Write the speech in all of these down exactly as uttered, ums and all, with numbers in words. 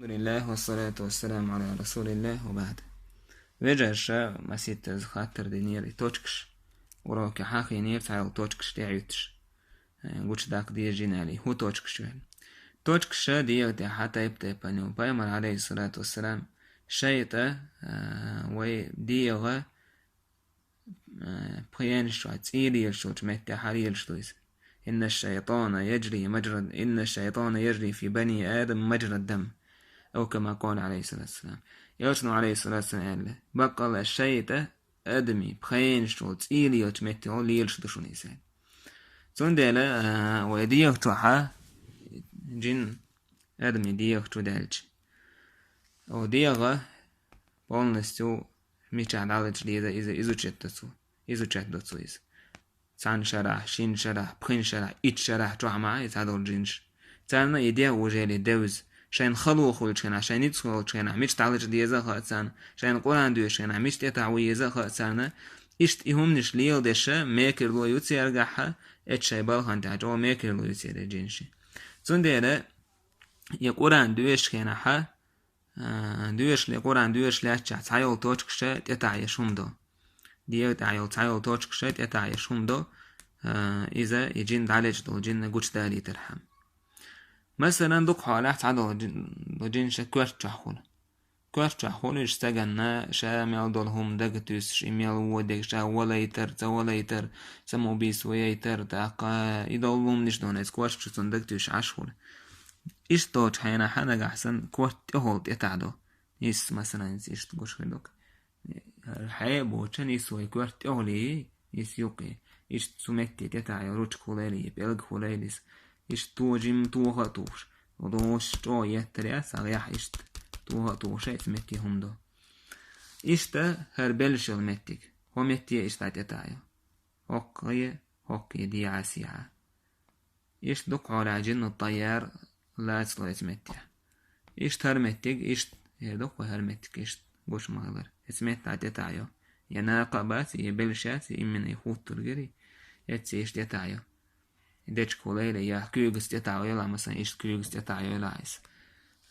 الحمد لله والصلاة والسلام على رسول الله وبعد. Вежарша маситтаза хаттар динера и точкаш. Уроке хьахийнера цхьайолу точкаш тӀеӀуьтташ. Э, гучадаккха деза жин аьлла, хӀун точкаш ю аьлла. Точкаша дегӀа тӀехьа тайп-тайпана ю. Пайхамар, алейхиссалату вассалам, шайтӀа, а, вай дегӀа, а, пхенаш чохь цӀий лелаш йолчу меттехь лелаш ду иза. إن الشيطان يجري مجرى إن الشيطان يجري في بني آدم مجرى الدم. أو كما قال عليه الصلاة والسلام. Элчано, алейхиссалату вассалам, аьлла: «Баккъалла шайтӀа адамийн пхенаш чохь цӀий лелачу меттехь лелаш ду шуна иза». Цундела, а, вай дегӀа чохьа жин адамийн дегӀа чу даьлча, о, дегӀа полностью мичахь дӀалечу деза иза изучать до цо, изучать до цо иза. Цхьана шарахь, шина шарахь, пхина шарахь, итт шарахь чохь ма иза цхьадолу жинаш. Царна и дегӀ уже ли девза. Шайна хало хуьлучу хенахь, шайна ницкъ хуьлучу хенахь, мича дӀалечу деза а хаьа царна, шайна Къуръан доьшучу хенахь, мича тӀетахь ву еза а хаьа царна. Иштта и хӀуманаш леладеша, мекарло ю цаьргахьа, эцу шайн балхана тӀехь чӀогӀа мекарло ю церан жинаши. Цундела и Къуръан доьшучу хенахьа, а, доьшале, Къуръан доьшалаьцчахь цхьайолу точкаша тӀетахь еш хӀума до. ДегӀа тӀехь йолу цхьайолу точкаша тӀетахь еш хӀума до, а, иза и жин дӀалечу долу жинна гучудалийтархьама. Масалан, дукха хьолахь цхьадолу жин-, долу жинша коьрта чохь хуьлу. Коьрта чохь хуьлу уьш стаганна, ша мел долу хӀума дага туьйсуш, и мел вон дерг ша валайтар, ца валайтар, самоубийство яйтар, тӀаккха и долу хӀуманаш ду, иза коьрта чу цунна дага туьйсуш Ӏаш хуьлу. Иштта долчу хьенахьа нагахь санна корта тӀехула тӀетахь до. Иза, масалан, иза иштта гуш хир ду-кх. Хье а боцуш, иза вай корта тӀехула йий, иза юкъе. Иштта цу метте тӀетахь йо ручка хуьлийла, я пӀелг хуьлийла иза. Иштта то жимма тоха а тухуш. Лош чӀогӀа еттар яц, сагӀехь иштта тоха а тухуш, иза метте хӀума до. Иштта хӀара беллаш йолу меттиг. ХӀо метте иштта тӀетахь йо. ХӀокхе, хӀокхе дехьа-сехьа. Иштта дукха хьолахь жинну тӀаяр лацало эцу меттехь. Иштта хӀара меттиг, иштта, хӀара дукха хӀара меттиг, иштта гуш ма хилар. Эцу меттехь тӀетахь йо. Я накха а бац, я беллаш яц, я иммина и хӀуттур гири, эцци иштта тӀетахь йо. Дечка хуьлийла, я куьйгас тӀетахь йо, масалан, иштта куьйгас тӀетахь йо иза.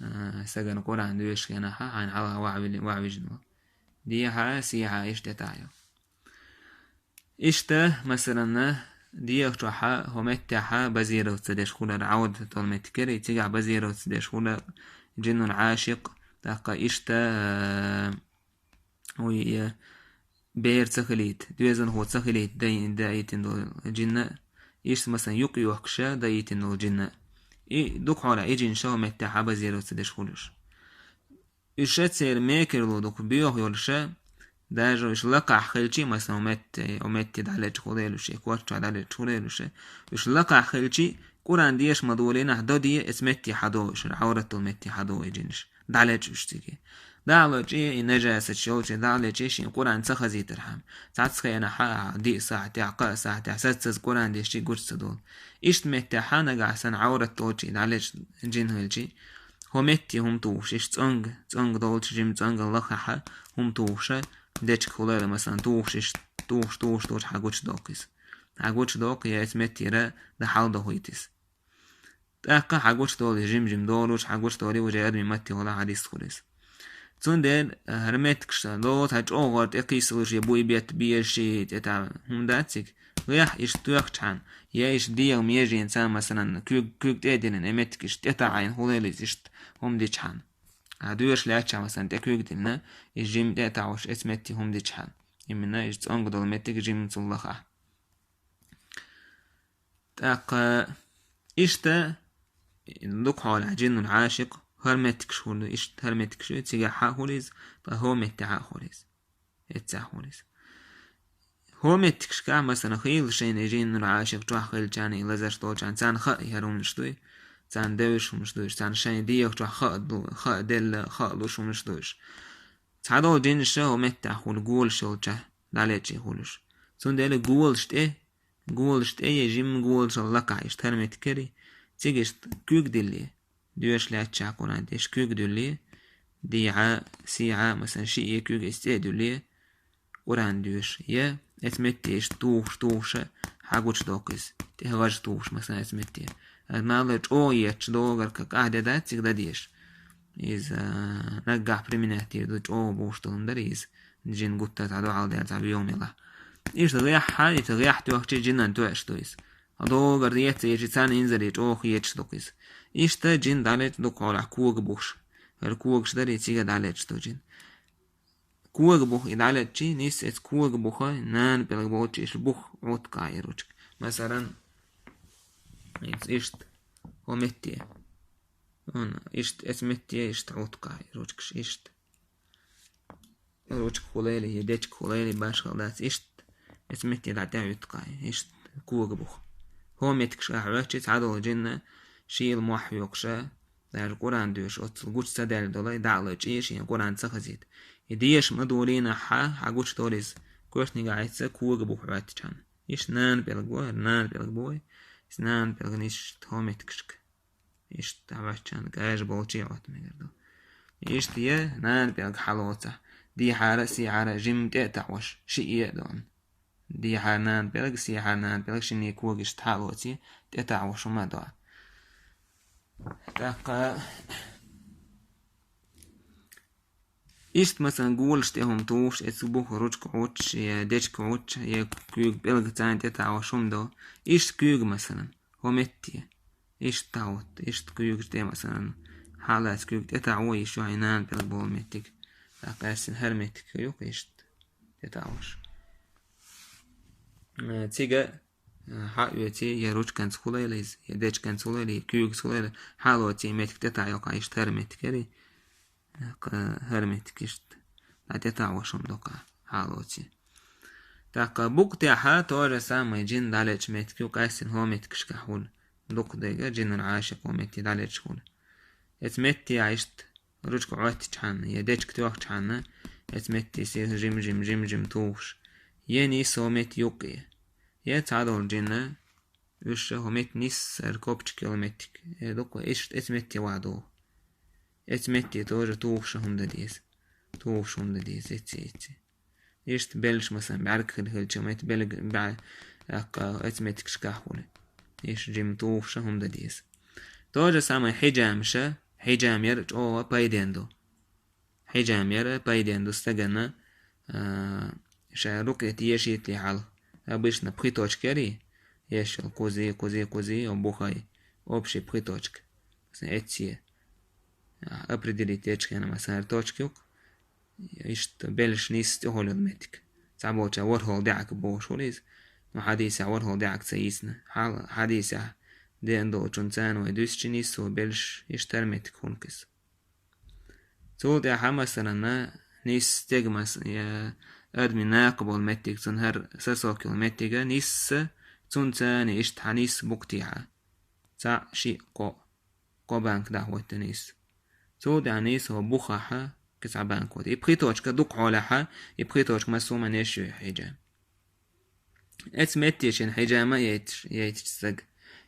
А, стагана Къуръан доьшучу хенахьа, хьайна хьалха вахьа вили-, вахьа вижина ву. Дехьа, сехьа иштта тӀетахь йо. Иштта, масалан, дегӀа чохьа, хӀо меттехьа базироваться деш хуьлар, Ӏаврат долу меттиг кери, цигахь базироваться деш хуьлар жиннул Ӏашикъ, тӀаккха иштта, э, уй, э, бер ца хилийта, доьзалхо ца хилийта дай-, даийтина долу жинна, иштта, масалан, юкъ йохкуша даийтина долу жинна. И дукха хьолахь и жинша хӀо меттехьа базироваться деш хуьлуш. Уьш церан мекарло дукха боьха йолуша, даже уьш лакхахь хилчи, масалан, метте, метте дӀалечу хуьлуьша, корта чохь дӀалечу хуьлуьша, уьш лакхахь хилчи, Къуръан деша ма долийнахь, до де, эцу метте хьадо уьш, Ӏаврат долу метте хьадо и жинаш. ДӀалечу уьш циге. ДӀалечу и нажасат йолчу, дӀалечу шен Къуръан ца хазийтархьама. Цхьацца хенахьа, диъ сахьтехь, кхаа сахьтехь, саццаза Къуръан дешчи гуш ца долу. Иштта меттехьа нагахь санна Ӏаврат долчи, дӀалечу жин хилчи, хӀо метте хӀума тухуш, иштта цӀонга, цӀонга долчу жима цӀонга лахахьа хӀума тухуша, дечка хуьлийла, масалан, тухуш, иштта тухуш, тухуш, тухуш, хьан гучудоккху иза. Хьан гучудоккху, я эцу меттера дан хьал дохуьйту иза. ТӀаккха хьан гучудолу жим-жим долуш, хьан гучудолу уже адамийн матте хӀула хьадис хуьлу иза. Цундела, э, хӀара меттигаш сан, ло цхьа чӀогӀа тӀе кхийсалуш, я буй бетта безаш, тӀетахь хӀума дац цига. Лехь иштта тоьхчахьана, я иштта дегӀа меженца, масалан, куьг, куьг тӀе а диллина, и меттиг иштта тӀетахь Ӏайна хуьлийла иза иштта хӀума дичахьана. А доьшалаьцчахь, масалан, тӀе куьг диллина, и жим тӀе а тахьуш, эцу метте хӀума дичахьана. Именно иштта цӀонга долу меттиг жимма цул лахахь. ТӀаккха иштта дукха хьолахь жиннул Ӏашикъ, хӀара меттигаш хуьлу, иштта хӀара меттигаш ю, цигахь хьан хуьлу иза, ткъа хӀо меттехь а хуьлу иза. Эццехь хуьлу иза. ХӀо меттигашкахь, масалан, хийла шайна и жиннул Ӏашикъ чохь хилчарна, и лазарш долчарна, царна хаьа хӀара хӀуманаш дуй, царна девзаш хӀуманаш дуй, царна шайн дегӀа чохь хаа ду, хаа делла, хаа луш хӀуманаш дуй. Цхьадолу жинаш хӀо меттехь хуьлу голаш йолчохь, дӀалечи хуьлуш. Цундела голаш тӀе Голаш тӀе я жимма голашал лакахь иштта хӀара меттиг кери, цига иштта куьг дилле, доьшалаьцчахь Къуръан тӀе иштта куьг дуьлле, дехьа, сехьа, масалан, шиъ я куьг иштта цӀе а дуьлле, Къуръан доьшу, я эцу метте иштта тухуш, тухуша, хьан гучудоккху иза, тӀе гӀаж тухуш, масалан, эцу метте. Амма чӀогӀа етташ догӀу гӀар къа-, къахьде дац цига дан дезаш. Иза наггахь применять дийр ду, чӀогӀа бохуш долун дара иза. Жин гуттар цхьа дуьхьал дер цхьа виомила. Иштта гӀеххьа, иштта гӀеххьа тоьхчи жинан тоьаш ду иза. А догар еца ечи царна инзаре чӀогӀа хеташ ду иза. Иштта жин дӀалечу ду кхолахь кога бухуш. ХӀара когаш дарий цига дӀалечу ду жин. Кога бух и дӀалечи, нис эца кога буха, нана пӀелг болчи иш бух Ӏуткъа и ручка. Масалан, иц иштта, хӀо метте. Он иштта эца метте иштта Ӏуткъа и ручкаш иштта. Ручка хулайли, я дечка хулайли, башхал дац иштта. Эца метте дӀа тӀе Ӏуткъа, иштта кога бух. ХӀо меткаш ахь ваьччи цхьадолу жинна шийла мохь хьоькхуша, даже Къуръан доьшу оццул гучу ца даьлла долу, и дӀа а лачкъий, шен Къуръан ца хазийта. И деша ма долийна хьа, хьа гучу долу иза, коьртниг а Ӏийца кога бух Ӏоьттичхьана. Иштта нана пӀелг бой, нана пӀелг бой, иза нана пӀелган иштта хӀо меткашка. Иштта хьа ваьччхьана кӀажа болчий Ӏотта мегар ду. Иштта я нана пӀелг хьалоцахь, дийхьара а, сийхьара а жимма тӀе а таӀош, шиъ е а дона. Дийхьара нана пӀелг, сийхьара нана пӀелг, шинне когаш тхьалоций, тӀе таӀош хӀума а доа. ТӀаккха иштта, масалан, голаш тӀе хӀума тухуш, эца бух ручка Ӏуттуш, я дечка Ӏуттуш, я куьйга пӀелг царна тӀе таӀош хӀума до. Иштта куьйга, масалан, хӀо метте. Иштта тӀе хӀотта, иштта куьйгаш тӀе, масалан, хьалаца куьйга тӀе таӀо йиш ю хьайн нана пӀелг болу меттиг. ТӀаккха аьссина хӀара меттиг ю-кх иштта тӀе таӀош. Э, цига, э, хьаоьций, я ручканца хулайла иза, я дечканца хулайла, я куьйгас хулайла, хьалоций меттиг тӀе таӀо йоккха иштта хӀара меттиг яри. Кху хӀара меттиг иштта дӀа тӀе таӀош хӀума доккха хьалоций. ТӀаккха букъ тӀехьа то же самое жин дӀалечу меттиг ю, къаьстина хӀо меттигашкахь хуьлу. Дукха дайга жинан Ӏашикъ хӀо метте дӀалечу хуьлу. Эца метте а иштта ручка Ӏоьттичхьана, я дечка тоьхчхьана, эца метте сийсаз жим-жим, жим-жим тухуш. Я нис хӀо метте юккъе. Я цхьадолу жинна уьш ша хӀо метте нис сара копчик йолу меттиг. Э, дукха иштта эца метте ван догӀу. Эца метте тоже тухуша хӀума дан деза. Тухуша хӀума дан деза, эцци, эцци. Иштта беллаш, масалан, бӀаьрг хила хилча, метта беллаг бӀа-, аккха эца меттигашкахь хуьлу. Иштта жима тухуша хӀума дан деза. То же самое хьиджамаша, хьиджам яра чӀогӀа пайден ду. Хьиджам яра пайден ду стагана, а, ша рукъе тешийтли хьалха. Обычно пхи точка яри, эшшал кхузи, кхузи, кхузи, о бухай, общий пхи точка. Масалан, эцци. А, определить дечхьана, масалан, точка юкъ. Иштта беллаш нис тӀехула йолу меттиг. Цхьаболча ворхӀалгӀа даьӀахк бохуш хуьлу иза. Но хьадисехь ворхӀалгӀа даьӀахк ца йийцина. Хьал-, хьадисехь деана долчун царна вай дуьсучу нисо беллаш иштта хӀара меттиг хӀункхис. Цул тӀаьхьа, масалана, нис стегмас, я, адамийн накха болу меттиг, цунна хӀара сосок йолу меттига, нисса, цунна царна иштта хьан нисса букъ тӀехьа. Цхьаъ, шиъ, кхоъ. Кхо банка дӀахӀоттина иза. Цул тӀаьхьа нийса хӀо бухахьа, кхин цхьа банка хӀотта. И пхи точка дукха хьолехьа, и пхи точка массо а манеш ю хьиджам. Эца метте шен хьиджама яйташ, яйташ стаг.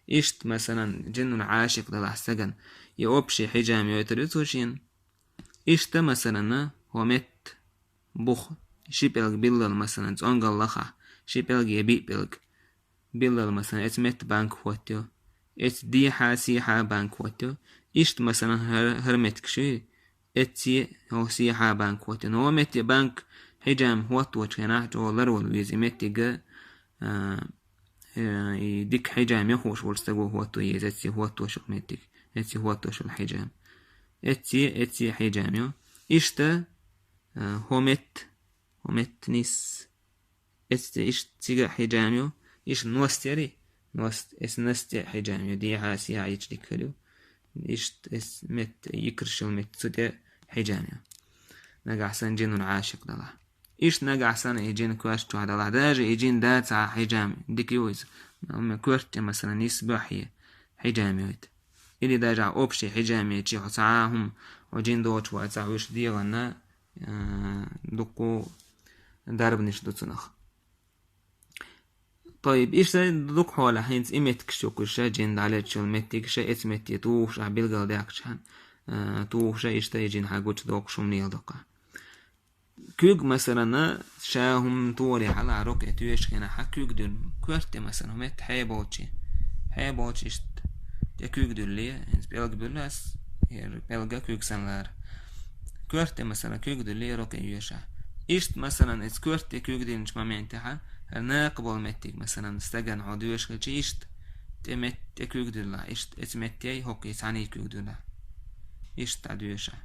Иштта, масалан, жиннул Ӏашикъ далахь стаган, и общий хьиджам йойтар ю цо шен. Иштта, масалана, хӀо метта бух, ши пӀелг биллал, масалан, цӀонгал лахахь, ши пӀелг я биъ пӀелг. Биллал, масалан, эца метта банка хӀоттайо. Эца дехьа, сехьа банка хӀоттайо. Иштта, масалан, хӀара, хӀара меттиг шуй, эцци, хӀо сехьа банка хӀоттайо. Но хӀо метте банка хьиджам хӀотточу хенахь, чӀогӀа ларвала веза и меттига, а, э, и дика хьиджам я хууш волчу стаго хӀотто еза, эцци хӀоттош йолу меттиг, эцци хӀоттош йолу хьиджам. Эцци, эцци хьиджам йо. Иштта, а, хӀо метта, хӀо метта нис. Эцци иштта цига хьиджам ю, иштта ност яри, ност, эца ност тӀе хьиджам ю, дехьа, сехьа йича дика хир ю. Иштта эца метта, йикаршал метта цу тӀе хьиджам ю. Нагахь санна жиннул Ӏашикъ далахь. Иштта нагахь санна и жин коьрта чохь далахь. Даже и жин да цхьа хьиджам, дика ю иза. Амма коьрта тӀе, масалан, нис бохье, хьиджам ю иза. Или даже а общий хьиджам ечи хьо цхьа а хӀума, хьо жин доцуш вац, цхьа вуьш дегӀанна, а, дуккху дарбанаш ду цунах. Тайиб, иштта дукха хьолахь хӀинца и меттигаш ю кхуьша, жин дӀалеччул меттигаш, эца метте тухуш ахь билгал даьккхачхьана, а, тухуша иштта и жин хьан гучу доккхуш хӀума леладоккха. Куьг, масалана, ша хӀума тори хьала рукъе тоьшаш хенахь хьан куьг дуьллу. Коьрта тӀе, масалан, хӀу метта хье болчи. Хье болчи иштта тӀе куьг дуьлле, хӀинца пӀелг буьллу ас, хӀара пӀелг куьг санна лара. Коьрта тӀе, масала, куьг дуллий рукуӀе йоьшахь. Иштта, масала, иза коьрта тӀе куьг диллинчу моментехь, хӀара накха болу меттиг, масала, стагана хьо доьшуш хилча, иштта тӀе мет-, тӀе куьг диллахь, иштта эца метте хӀокхуьнца цхьаьна куьг диллахь. Иштта дӀадоьшахь.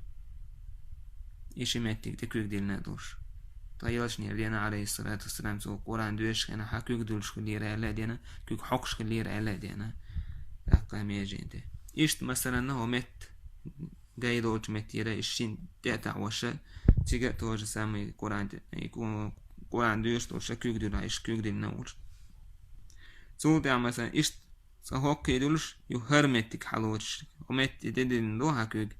И ши меттиг тӀе куьг диллина а долуш. Ткъа элчанера деана, Ӏалайхиссалату вассалам, цо Къуръан доьшучу хенахь куьг дуьллуш хиллера аьлла а деана, куьг хьокхуш хиллера аьлла а деана. ТӀаккха меженна тӀе. Иштта, масала, хӀокху метта, гай долчу меттера, и шина тӀе а таӀош, цига а то же самое Къуръан тӀе, и Къу-, Къуръан доьшуш долуш куьг диллахь, и ши куьг диллина а волуш. Цул тӀаьхьа, масала, иштта цкъа хӀокхуьнца дуьллуш, юха хӀара меттиг хьалоцуш, хӀокху метте тӀедиллина ду хьан куьг.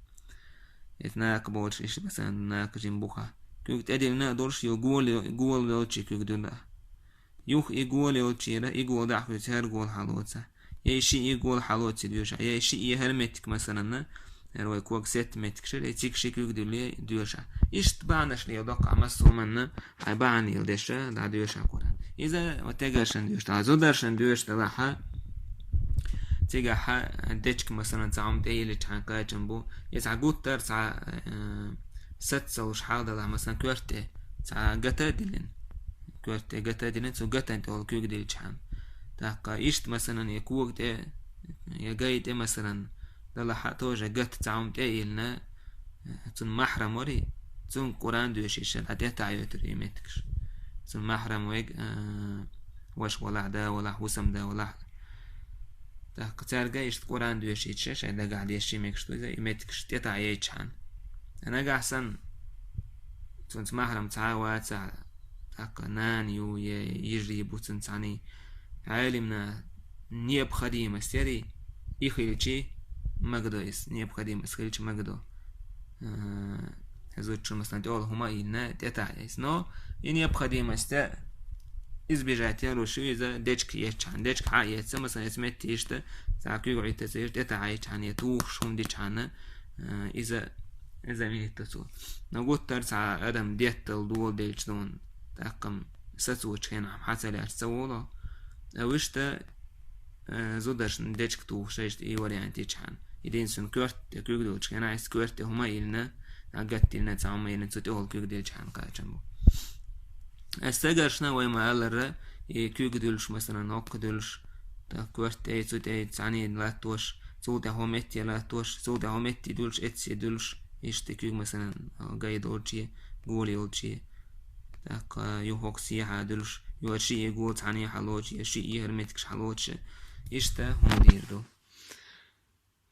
Иза накха боцуш, иштта, масала, накха жима бу хьан. Куьг тӀедиллина а долуш, юха гола, гола йолчу куьг диллахь. Юха и гола йолчуьра, и гола дӀа а хуьйций, хӀара гола хьалоцахь. Я и шиъ и гола хьалоций доьшахь, я и шиъ и хӀара меттиг, масала, хӀара вай кога сетта меттигаш, я цига ши куьг дуьллий доьшахь. Иштта бахьанаш леладо-кх массо а хӀуманна, хьайн бахьана леладеш дӀадоьшахь Къуръан. Иза ва стегаршна доьшуш, ткъа зударшна доьшуш делахь, цигахь дечка, масала, цхьа хӀума тӀе йилличхьана кхачам бу, я цхьа гуттар а цхьа, э, саца ца луш хьал делахь, масала, коьрта тӀе цхьа гата а диллина. Коьрта тӀе гата а диллина, цу гатана тӀехула куьг дилличхьана. ТӀаккха иштта, масала, я кога тӀе, я гай тӀе, масала, делахь а, тоже гата цхьа хӀума тӀе а йиллина, цуьнан маьхьрам варий, цуьнга Къуръан доьшуш дӀа тӀетаӀа йойтур и меттигаш. Цуьнан маьхьрам вайга, а, ваша валахь, да валахь, хӀусамда валахь. ТӀаккха цаьрга иштта Къуръан доьшуьйтуш, шайн дагахь дешча мегаш ду иза, и меттигаш тӀетаӀа яйтчхьана. Нагахь санна, цуьнца маьхьрам цхьа а вацахь, тӀаккха нана ю, я йижарий бу цуьнан цхьаьний, Ӏеламнах необходимость ярий, и хилчий, магадо иза, необходимость хилча магадо. Э, зудчун, масала, тӀехула хӀума а йиллина, тӀетаӀа яйта. Но и необходимость избежать яр шу иза дечка еччхьана, дечка хьа а эцна, масала, эца метте иштта, цхьа куьг Ӏуьттаза иштта тӀетаӀа яйтчхьана, я тухуш хӀума дичхьана, э, иза, иза винитта цо. Но гуттар а цхьа адам деттал доладелча дуьйна, тӀаккха сацочу хенахь хьан ца лаьцна ца волу. А вуьшта, э, зударшна дечка тухуш иштта и вариант йичхьана. Единственное, коьрта тӀе куьг долчу хенахь, иза коьрта тӀе хӀума а йиллина, а гатдиллина, цхьа хӀума а йиллина, цу тӀехула куьг дилличхьана кхачам бу. Аса стегаршна вай ма-аллара, и куьг дуьллуш, масала, хӀокху дуьллуш, тӀаккха коьрта тӀе, цу тӀе, цхьаьна латтош, цул тӀаьхьа хӀокху метте латтош, цул тӀаьхьа хӀокху метте дуьллуш, эццахь дуьллуш, иштта куьг, масала, гай долчий, гола йолчий, тӀаккха юха хӀокху сехьа дуьллуш, я шиъ и гола цхьаьна хьалоцуш, я шиъ и хӀара меттигаш хьалоцуш, иштта хӀума дийр ду.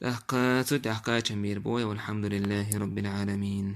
ТӀаккха цу тӀехь кхачам бийр бу вай, валхьамдулиллахӀи раббил Ӏаламин.